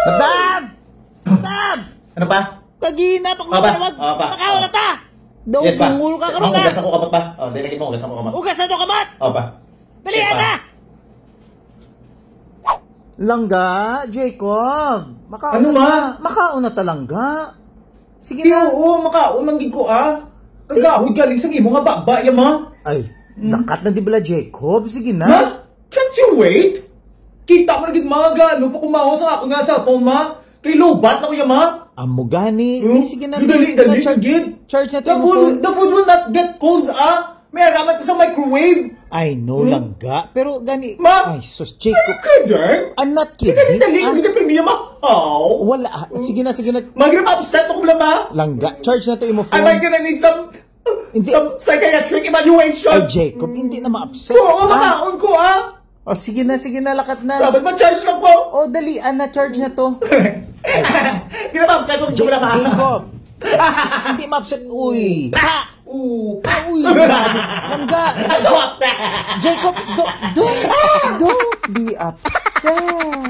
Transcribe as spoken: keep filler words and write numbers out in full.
Madam! Madam! Ano pa? Kagina pa ko. Oh, pa. Tawag. Oh, pa. Makaon na ta! Daw, yes, pa. Bungol ka karon, hugas na ko kamot, pa. Oh, di lagi mo, hugas na ko kamot. Hugas na to kamot! Oh, pa. Dali, yes, pa. Langga, Jacob. Makaon. Ano, na ma? Ta. Makaon na ta, langga. Sige na. Oo, makaon lang gid ko, ah. Kagahod galing sa imo nga baba, ya, ma. Ay, hmm? Lakat na di bala, Jacob. Sige na. Ma, can't you wait? Kita mo na gid, ma, gaano pa kumawa sa ako nga cellphone, ma. Kay lobat na ko, ya, ma. Amo gani. Hmm? Di, sige na. Dali, dali, gid. Charge na to. The food, the food will not get cold, ah. May aramat sa microwave. I know, hmm? Langga. Pero gani, ma, ay, sus, Chico. Are you kidding? I'm not kidding. Dali, dali, ah, kita premium ako. Wala, ah. Hmm? Sige na, sige na. Magrap upset ako, ma. Langga, charge na to imo phone. Am I gonna need some, hindi, some psychiatric evaluation? Ay, Jacob, hindi na ma-upset. Oo, ah, makaon ko, ah. Oh, sige na, sige na, lakat na. Dapat ma-charge lang ko. Oh, dali, ah, na-charge na to. Di na ma-upset kung Ja-, wala pa. Jacob. Hindi ma-upset. Uy. Pa! Oo. Ah, uy. Langga. Ang upset. Jacob, do-, don't, don't be upset.